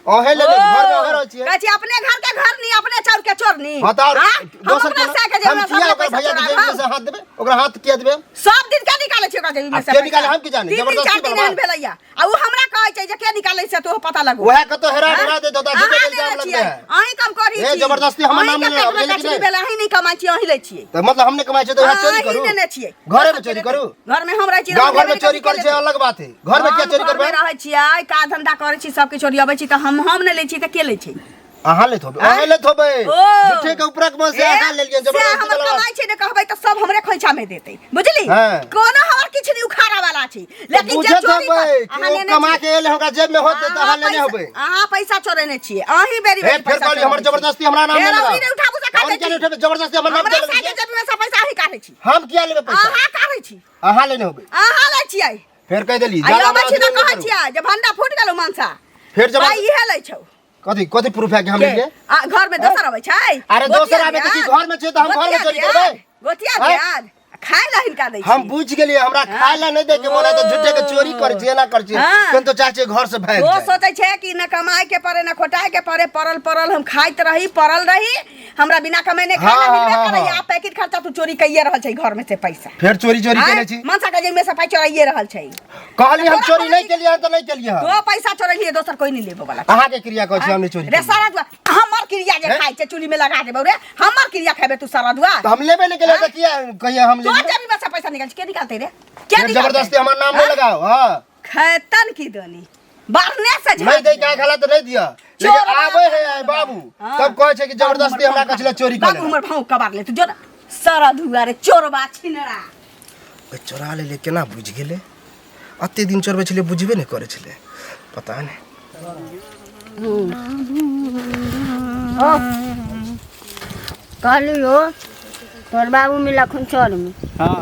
अहें लेने, घर में अहें रहै छियै। कहै छी अपने घर के घर नी, अपने चाउर के चोरनी। हाँ तऽ और हाँ? हम दोसर अपना के साह के जेबी हम में से किया अपने ओकर पैसा भैया के चोराएब जेबी में हम? से हाथ देबै? ओकरा हाथ किया देबै? सब दिन के निकालै छी ओकरा जेबी में आब से के पैसा। निकाले हम की जानी? तीन दिन जबरदस्ती चार दिन बर्बाद। एहन भेलैया आ उ हमरा कहै छै जे के निकालै से तो पता लगो। वएह कतौ हेरा हेरा दे दो, झूठे के इल्जाम अहाँ लगबै छियै है। अहीं कम करी ए, छी। जबरदस्ती हमर अहीं नाम के नहि लेब, पेट में लेकिन कचरी नहि। भेल, अहीं नहि कमाइ छी, अहीं लै छियै। तऽ मतलब हम नहि कमाइ छियै तऽ वएह चोरी अहीं करू? नेने छियै। घरे में चोरी करू? घर में हम रहै छी। गाँव घर में चोरी करै छै अलग बात है, घर में किया चोरी हम घरमे करबै? रहै छियै, काज धंधा करै छी, सब किछु ओरियाबै छी, तऽ हम नहि लै छी तऽ के लै छै? अहाँ लेत होबै, अहाँ लेत होबै। ओ। झूठे के ऊपरक मन से ए, अहाँ लेलियै से जबरदस्ती हमर वाला बात। कमाइ छै ने कहबै तऽ सब हमरे खोइछा में देतै, बुझली? हाँ। कोनो हमर किछु नहि उखाड़ा वाला छै, लेकिन जे बुझत चोरी होबै कर- कि अहाँ ओ लेने कमा छियै। के एले, ओकरा जेब में होतै तऽ अहाँ लेने पैसा- होबै। अहाँ पैसा चोरेने छियै, अहीं बेरी हे बेरी फेर पैसा कहली हमर चोरेने छियै। जबरदस्ती हमरा नाम हे, नहि रौदी लगाउ। नहि उठाबू से हम काटै किया नहि छी। उठेबै? जबरदस्ती हमर नाम हमरा किया लगबै साथे छियै? जेबी में से पैसा अहीं काटै छी। हम किया लेबै पैसा? अहाँ काटै छी। अहाँ लेने होबै। अहाँ लै छियै। फेर कहि देली आ ज्यादा अबै छी हमरा तऽ कहै करू। छियै जे भंडा फूटि गेलौ मनसा फेर जबर पाइ इहे लै छौ। कथी कथी प्रूफ है कि हम के? लेलिए? आ घर में दोसर अबै छै? अरे दोसर आबै तऽ की घर में छै तऽ हम घर में चोरी करबै? गोतिया आँय? दियाद खाय ला हिनका दै हम छी। बुझि गेलियै, हमरा खाय ला नहि दै के मन है तऽ झूठे के चोरी करै छी, एना करै छी। हाँ। केन तो चाहे छै घर से भागि ओ जाय। सोचै छै कि न कमाए के पड़े न खोटाए के पड़े, पड़ल पड़ल हम खाइत रही, पड़ल रही, हमरा बिना कमेने खाय ला हाँ, मिलबे हाँ, करैया। हाँ। आ पैकेट खर्चा तू चोरी कइए रहल छै घर में से पैसा। फेर चोरी चोरी आँय? केने छी। मनसा के जेब में से पाइ चोराइए रहल छै। कहली हम तोरा चोरी नहीं कहै केलियै हन तऽ नहि केलियै हन। तो पैसा चोरेलियै, दोसर कोई नहीं लेबो वाला। अहाँके क्रिया कहै छी हम नहि चोरी रे केलियै। सारा दुआ हमर क्रिया जे हैं? खाइ छै चूल्ही में लगा देबौ रे, हमर क्रिया खेबे तू सारा दुआ। तऽ हम लेबे नहि केलियै तऽ किया कहियै हम तो लेलियै? जेबी में से पैसा निकाल के निकालते रे, के फेर निकालते? जबरदस्ती हमर नाम नहीं लगाओ। हाँ खैतन की दनी बारने से झाड़ नहीं दे का खाला तऽ नहीं दिया, लेकिन चोर आबै है आइ बाबू हाँ। तब कहै छै कि जबरदस्ती हमरा कहै छलै चोरी कऽ बाबू हमर भाव कबार ले तू जो ना सारा धुआ रे चोरबा छिनरा। ओइ चोरा लेले केना बुझि गेलै? एते दिन चोरबै छलै बुझबे नहि करै छलै, पता नहि। कहलियो तोर बाबू मिलखुन चोर में। हाँ।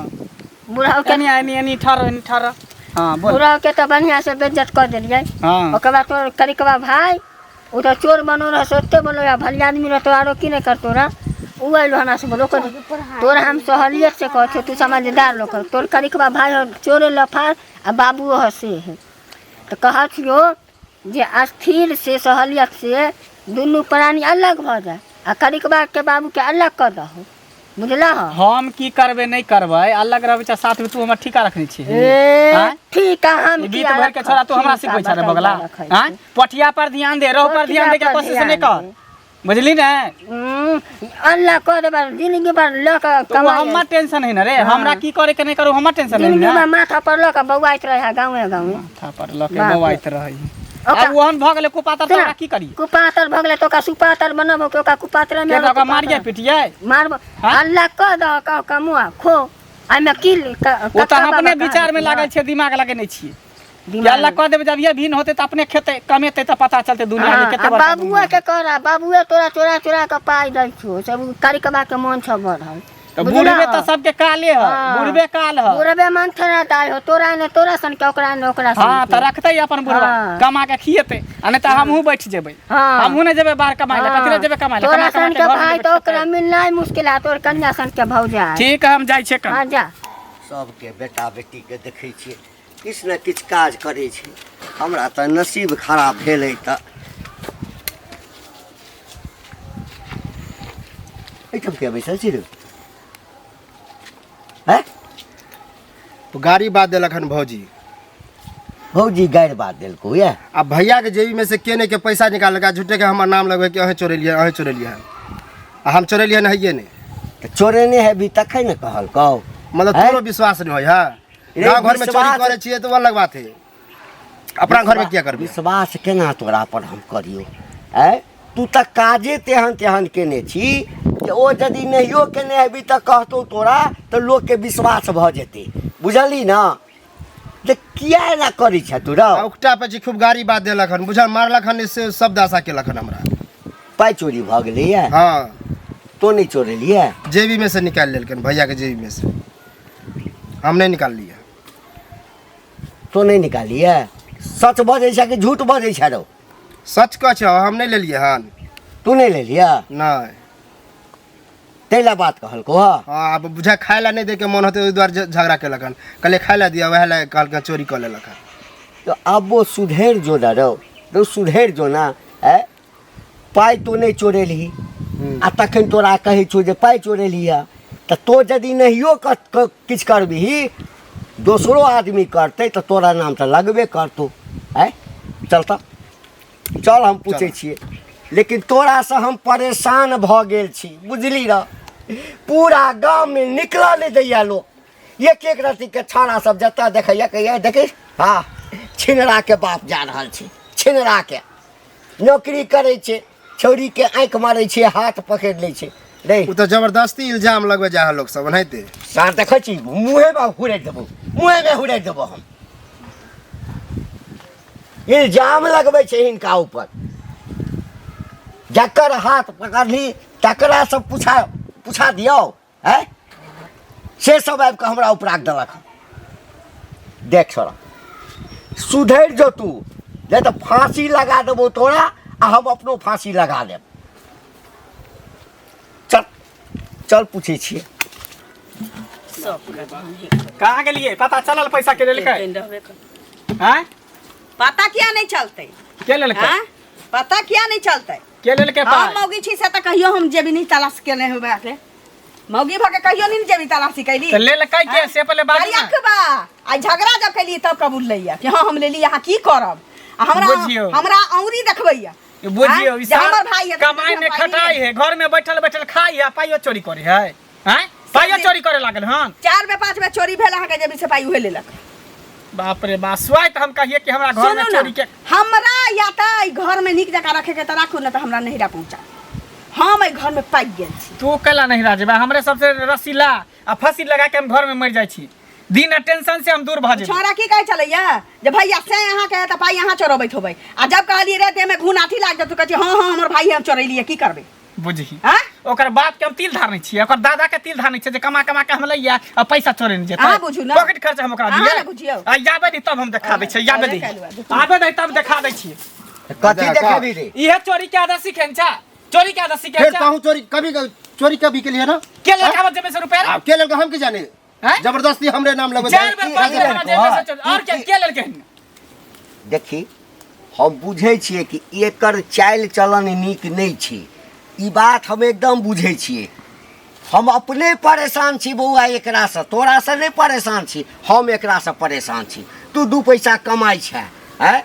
बुढ़ाओ के एनी एनी एनी ठहर, एनी ठहर। हाँ बोल। बुढ़ाओ के तो बढ़िया से बेइज्जत कर देलियै। हाँ। ओकर बाद तोर करिकबा भाई ओ तो चोर बनो रह सोते बनो या भली आदमी रह तो आरो की नहीं करतो रह। उ आइलो हमरा से बोलो कर तोर हम सहलियत से कहै छियौ, तू समझदार लोक हौ। तोर करिकबा भाई हो चोरे लफार आ बाबूओ हो से है। तो कहै छियौ जे अस्थिर से सहलियत से दुनू प्राणी अलग भऽ जाय आ करिकबा के बाबू के अलग कऽ दहो, बुझलह? हम की करबै नहि करबै, अलग रहबै चाहे साथ में, तू हमर ठीका रखने छी। ए आँय? ठीक है, हम ई की बीत भर के छोड़ा तू हमरा ठीका सिखबै छह रे बतैया बगला। रखै आँय? छी। पठिया पर ध्यान दे, रोह पर ध्यान दे के पठिया पर कोशिश नहि ध्यान कर, दे। बुझली ने? अल्लाह कह देबा जिंदगी भर लऽ कऽ तो वो कमाइ हमर टेंशन है ना रे, हमरा की करे के नहीं करू हमर टेंशन है जिंदगी ना। भर माथा पर लऽ कऽ बौआइत रहै गाँवे गाँवे। माथा पर लऽ के बाप रे। बौआइत रहै। ओकरा आब ओहन भऽ गेलै कुपातर तऽ ओकरा की करियै? कुपातर भऽ गेलै तऽ ओकरा सुपातर बनबो कि ओकरा कुपातरे में के ओकरा मारियै पिटियै? मारबो। हाँ? अल्लाह कह दह कह कमुआ खो एहिमे की ओ तऽ कक्का हम अपने बाबा विचार में कहाँ लागल छियै, दिमाग लगेने छियै। दिमाग अल्लाह कह देबै जब ये भिन्न होतै तऽ अपने खेतै कमेतै तऽ पता चलतै दुनिया में हाँ, कते आ बड़का बाबुआ दुनिया। के कर, बाबुए तोरा चोरा चोरा के पाइ दै छौ, सब करिकबा के मन छौ बढ़ल। तऽ बुझलह? बुढ़बे तऽ सबके काले है, हाँ। बुढ़बे काल है। बुढ़बे मन थे ना दाइ हो, तोरा ने तोरा सन के ओकरा ने ओकरा सन हाँ के। तऽ रखतै अपन बुढ़बा हाँ। कमा के खिएतै, आ नहि तऽ हमहूँ बैठ जेबै। हाँ। हमहूँ नहि जेबै बाहर कमाइ लए, कथी लए जेबै कमाइ लए? तोरा कमा कमा सन के के घरमे भाई बैठ तऽ ओकरा जेतै। मिलनाइ मुश्किल है, तोर कन्या सन के भौजाइ। ठीक है, हम जाइ छियै कन। हाँ जा। सबके बेटा बेटीके देखै छियै किछु ने किछु काज करै छै, हमरा तऽ नसीब खराब भेल अइ। तऽ एहिठाम किया बैसल छी रे? हैं? गाड़ी बात देलक हन भौजी। भौजी गारि बात देलकौ ये? आ भैया के जेबी में से के नहीं के पैसा निकाललक, झूठे के हमर नाम लगबै कि अहें चोरेलियै, अहें चोरेलियै हन। आ हम चोरेलियै हन हैये नहि। तऽ चोरेने हेबी तखन ने कहलकौ। मतलब हैं? तोरो विश्वास नहीं होय है? रे गाँव घर में चोरी विश्वास- करै छियै तऽ ओ अलग बात है, अपना घर में किया करबै? विश्वास केना तोरा पर हम करियौ? आँय, तू तऽ काजे तेहन तेहन केने छी जे ओ यदि नहियो केने हेबी तऽ कहतौ तोरा तऽ लोकके विश्वास भऽ जेतै, बुझलही ने? जे किया एना करै छह तू रौ? आ उकटा पे छी खूब गाड़ी बात देलक हन, बुझल मारलक हन, से सब दशा केलक हन हमरा। पाइ चोरी भऽ गेलैए? हाँ। तो नहि चोरेलियै? जेबी में से निकालि लेलकन, भैया के जेबी में से, हम नहीं निकाललियै। तो नहि निकालियै? सच बजै छै कि झूठ बजै छै रौ? सच कहै छौ, हम नहि लेलियै हन। तू नहि लेलियै? नहि। ताहि लए बात कहलकौ हँ? हाँ, आब बुझा खाय लए नहि दैके मन होतै ओहि दुआरे झगड़ा केलक हन, कहलियै खाय लए दिअ, वएह लए कहलकै चोरी कऽ लेलक हन। तऽ आबो सुधरि जो ने रौ, रौ सुधरि जो ने। आँय, पाइ तू नहि चोरेलही आ तखन तोरा कहै छौ जे पाइ चोरेलही हँ, तऽ तो यदि नहियो किछु करबिही, दोसरो आदमी करतै तऽ तोरा नाम तऽ लगबे करतौ। आँय, चल तऽ चल, हम पूछै छियै। लेकिन तोरासँ हम परेशान भऽ गेल छी, बुझली र? पूरा गाममे निकलऽ नहि दैया लोक, एक एक रत्तीके छाड़ा सब जतऽ देखैया कहैया देखै हँ छिनराके बाप जा रहल छै, छिनराके नौकरी करै छै, छौड़ीके आँखि मारै छै, हाथ पकड़ि लै छै रे। ओ तऽ जबरदस्ती इल्जाम लगबै जा है लोक सब ओनाहिते। सार देखै छी मुँहेमे हुरैत देबौ, मुँहेमे हुरैत देबौ हम। इल्जाम लगबै छै हिनका ऊपर, जकर हाथ पकड़ली तकरा सब पूछा पूछा दियौ। आँय, से सब आबि कऽ हमरा उपराग देलक हन। देख छोड़ा, सुधरि जो तू, नहि तऽ फाँसी लगा देबौ तोरा आ हम अपनो फांसी लगा लेब। चल चल पूछै छियै। कहाँ गेलिए पता चलल पैसा के लेलकै? हैं पता किया नहीं चलते? के लेलकै? हाँ? पता किया नहीं चलते? के लेलकै हम पाइ? मौगी छी से तऽ कहियो हम जेबी नहीं तलाश केने होबे के मौगी भऽ के कहियो नहीं जेबी तलाशी कैली। तऽ लेलकै के से पहिले बाजू ना। बा आ झगड़ा जब कैली तब कबूल लैया कि हाँ हम लेली, यहाँ की करब आ हमरा बुझियौ। हमरा औरी देखबैया। बुझियौ आँय? ई जे हमर भाई है तऽ कमाई में हम पाइ खटाई है, घर में बैठल बैठल खाई है, पाइयो चोरी करे है। हैं पाइयो चोरी करे लागल हन। 4 बेर 5 बेर चोरी भेल अहाँके जेबी से पाइ उहे लेलक। बाप रे बाप, स्वाइत हम कहिए कि हमरा घर में सुनू ना, चोरी के हमरा या तऽ एहि घर में नीक जकाँ रखे के तऽ राखू, ना तऽ हमरा नहिरा पहुँचा। हम एहि घर में पाकि गेल छी। तू कैला नहिरा जेबा? हमरे सबसे रस्सी ला आ फांसी लगा के हम घर में मर जाइ छी। दिन आ टेंशन से हम दूर भऽ जेबै। छोरा की कहै छलैया जे भैया से अहाँके तऽ पाइ अहाँ चोरबैत होबै, आ जब कहलियै रे देहमे घून आठी लागि जेतौ, कहै छै हँ हँ हमर भाई हम चोरेलियै, की करबै? बुझही आँय? ओकर बाप के हम तिल धारने छियै, ओकर दादा के तिल धारने छियै जे कमा कमा के हम लैया आ पैसा चोरे नहि जेतै। अहाँ बुझू ना। पॉकेट खर्च हम ओकरा अहाँ दियै। ने बुझियौ। आ याबे दी तब हम देखा दै छियै, याबे दी। अरे काल्हि आबे दी तब देखा दै छियै। कथी देखा। देखेबी रे? इहे चोरी के आदत सीखेन छा, चोरी के आदत सीखेन फिर छा। कहूँ चोरी कभी चोरी कभी के लिए ना? के लड़का बच्चे में से रुपया रे? आप के लड़का हम की जाने? हैं? जबरदस्ती हमरे नाम लगबे। 4 बेर 5 बेर हमरा जेब में से चोरी और के के लड़के हन? देखी हम बुझै छियै कि एकर चालि चलन नीक नहि छै, ई बात हम एकदम बुझै छियै। हम अपने परेशान छी बौआ एकरासँ, तोरासँ नहि परेशान छी, हम एकरासँ परेशान छी। तू 2 पैसा कमाइ छै आँय,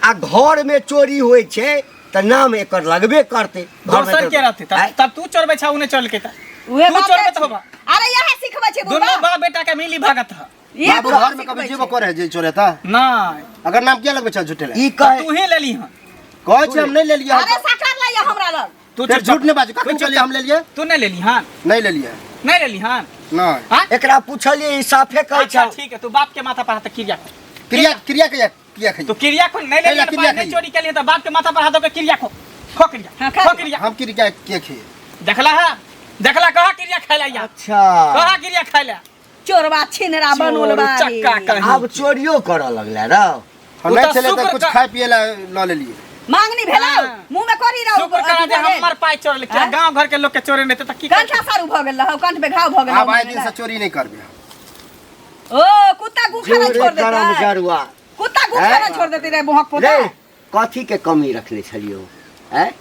आ घरमे चोरी होइ छै तऽ नाम एकर लगबे करतै। घरमे दोसर के रहतै आँय? तब तू चोरबै छा, उ नहि चोरलकै तऽ उहे तू बात चोरबै छै। तऽ होबा। अरे इएह सिखबै छै दुनू बुढ़बा। बाप बेटा के मिली भगत ह। इएह बाबू बुढ़बा घर में कभी सिखबै जेबो छै। करे जे चोरे था नहि अगर नाम किया लगबै छ झूठे ले? ई कहे तू ही लेली हन। कहै छै हम नहि लेलियै। अरे साकार लैया हमरा लग। तू फिर चुप झूठ नहीं बाजू, तू कखन चुप कहलियै हम लेलियै? तू नहि लेली हन? नहि लेलियै। नहि लेली हन? नहि। हाँ? एकरा पूछलियै ई साफे कहै अच्छा छै। ठीक है, तू बाप के माथा पर हाथ क्रिया खो। क्रिया क्रिया के किया खाइए? तू क्रिया खो, नहीं लेली कैला हन, क्रिया नहीं खाइए? चोरी केली तऽ बाप के माथा पर हाथ दऽ के क्रिया खो। खो क्रिया। हाँ, खा खो लिअ। क्रिया। हम क्रिया किया खाइए? देखला है? देखला कहाँ क्रिया खाइला या? अच्छा कहाँ क्रिया खाइला? चोरबा छिनरा बनोलबा चोर चक्का कहीं। आब चोरियो करऽ लगले रौ। हम उ नहीं तऽ छलै तऽ शुक्र कुछ कर- खाय पिए ला लऽ लेलियै। मांगनी भेलौ हाँ। मुंह में करी रहौ। शुक्र करा जे हमर पाइ चोरल किया, आँय? गांव घर के लोग के चोरे नहीं तऽ की कंठा सारू भऽ गेल रहौ, कंठ पे घाव भऽ गेल आब रहौ। आइ दिन से चोरी नहि करबै। ओ कुत्ता गू खाना जोरे छोड़ करम देतै, जरुआ कुत्ता गू आँय? खाना छोड़ देतै रे मुहक पोता। रे कथी के कमी रखने छलियौ? आँय?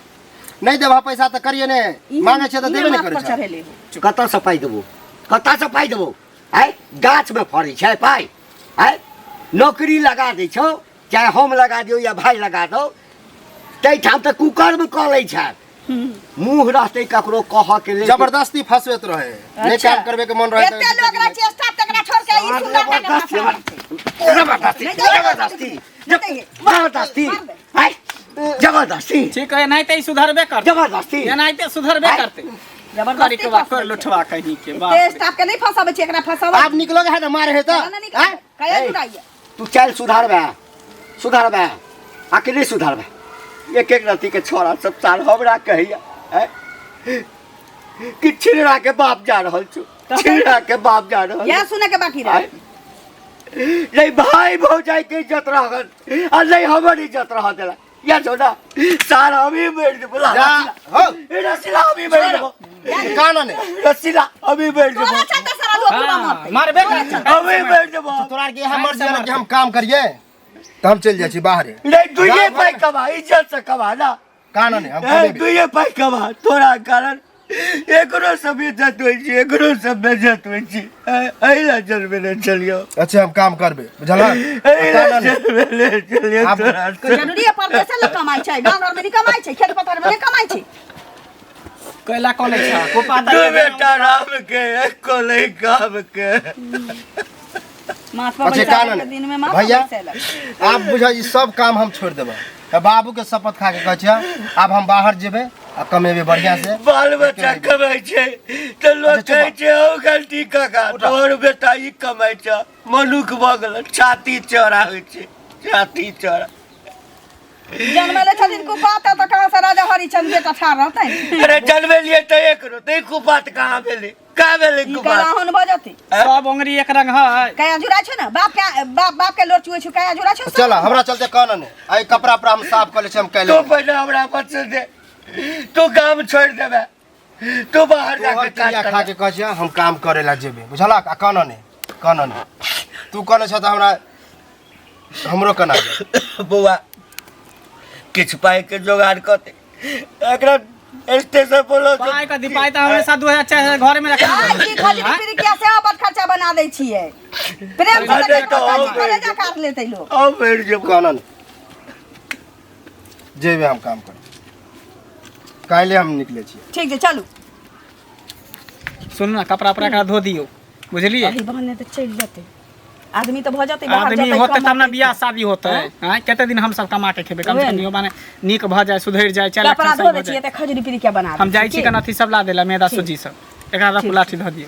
नहि देबह पैसा तऽ करिए ने, मांगे छै तऽ देबे नहि माथ करै पर छै। चढ़ेले हो। कतऽसँ पाइ देबौ? कतऽसँ पाइ देबौ? आँय गाछमे फड़ै छै पाइ? आँय नौकरी लगा दै छौ, चाहे हम लगा दियौ या भाय लगा दौ, ताहिठाम तऽ कुकर्म कऽ लै छै। मुँह रहतै ककरो कहऽ के लेल। जबरदस्ती फंसबैत रहे, नहि अच्छा। काम करबे के मन रहे एते लोग रहे चेष्टा तकरा छोड़ के ई सुंदर के जबरदस्ती फंसा। जबरदस्ती नहीं जाइए, जबरदस्ती नहीं जाइए। जबरदस्ती मार दे। आँय, जबरदस्ती ठीक है, एनाहिते ई सुधरबे करतै। जबरदस्ती एनाहिते सुधरबे आँय? करतै। जबरदस्ती करी के बाप फंसबै कर छै। लुठवा कहीं के बाप एते रे। स्टाफ के नहीं फंसाबै छै, एकरा फंसाबै। आब निकलोगे है ना मारे है तऽ ना निकल आँय? कया ए। जुड़ाइए। तू चल सुधारबे, सुधारबे आ कि नहि सुधारबे? एक एक रत्ती के छोरा सब साल हमरा कहैया आँय? कि छिनरा के बाप जा रहल छौ, छिनरा के बाप जा रहल। इएह सुने के बाकी रहे। आँय? नहीं भाई भौजाई के इज्जत रहल आ नहीं हमर इज्जत रह देला। या छोड़ा सार अभी मर जेबो। जा हो रसीला अभी मर जेबो। कान ने रसीला अभी मर जेबो। तोरा चलते सारा लोग पूरा हाँ, मरतै। मारबे करतै। अभी मर जेबो। तोरा के यहाँ मर जाना कि हम काम करिए तऽ हम चलि जाइ छी बाहरे। नहीं दुइये जा, पाई कमा, इज्जत से कमा ना। कान ने हम ए, कमेबे। दुइये पाई कमा, तोरा कारण एकरो सब इज्जत होइ छै, एकरो सब बेइज्जत होइ छै। एहि ला जन्मेने छलियौ। अच्छा हम काम करबे बुझल। एहि ला जन्मेने छलियौ आब- तोरा से। जरूरी है परदेसे लोग कमाइ छै, गाँव घर में नहीं कमाइ छै, खेत पथार में नहीं कमाइ छै। कैला कॉलेज छा कोपा दू बेटा राम के एको नहीं काम के। माथ पर अच्छा बैसा कान के ने दिन में माथ पर भैया बैसेलक। आप बुझा ई सब काम हम छोड़ देबै। तऽ बाबू के शपथ खा के कहै छियै आब हम बाहर जेबै आ कमेबै बढ़िया से। बाल बच्चा कमाइ छै तऽ लोक अच्छा, चुप कहै छै हौ गलती काका तोहर बेटा ई कमाइ छै, मनुख भऽ गेल, छाती चौड़ा होइ छै, छाती चौड़ा। जन्मले छथिन कुपाता तऽ कहाँ से राजा हरिचंद्र। चंदे ठाढ़ रहतै। अरे जनमे लिए तऽ एक रो तऽ ई बात कहाँ भेलै, कहाँ भेलै ई बात? कलाहन भऽ जेतै। सब ओंगरी एक रंग है। कया जुड़ा छौ ने बाप के, बाप बाप के लोर चुए छौ, कया जुड़ा छौ। चल, हमरा चलते कहना नहि। आइ कपड़ा उपड़ा हम साफ कऽ लै छी, हम काल्हि तू पहिले हमरा बच्चे दे, तू काम छोड़ि देबे, तू बाहर तोहर जाके काज क्रिया खा कर। के कहै छियै, हम काम करे ला जेबे, बुझलक? आ कहना नहि, कहना नहि। तू कहने छ तऽ हमरा हमरो केना जेबै? बौआ, किछु पाइके जोगाड़ कऽ दे एकरा, स्टेशन पर लऽ जो। पाइ कथी? पाइ तऽ हमेशा 2000 4000 घरे में रखने आइ की खजरी पिरिकिया से बड़ खर्चा बना दै छियै प्रेम से। अरे तऽ तऽ हम कलेजा काट लेतै लोक। हम मरि जेबो। कहना नहि, जेबे हम काम करे, काल्हि हम निकलै छियै। ठीक छै, चलू। सुनू ने, कपड़ा उपड़ा एकरा धो दियौ, बुझलियै? अही बहने तऽ चलि जेतै आदमी, तऽ भऽ जेतै बाहर आदमी जेतै, होतै तब ने कमौतै। बियाह शादी होतै। आँय, कते दिन हमसब कमा के खेबै? कम से उएह कम ने। इहो माने नीक भऽ जाय, सुधरि जाय, चल कपड़ा सही धो भऽ दै छियै जाय। तऽ खजूरी पिरिकिया बना हम दै जाइ छी छी। कन अथी सब ला देला, मैदा सूजी सब। एकरा रखू, लाठी धऽ दियौ।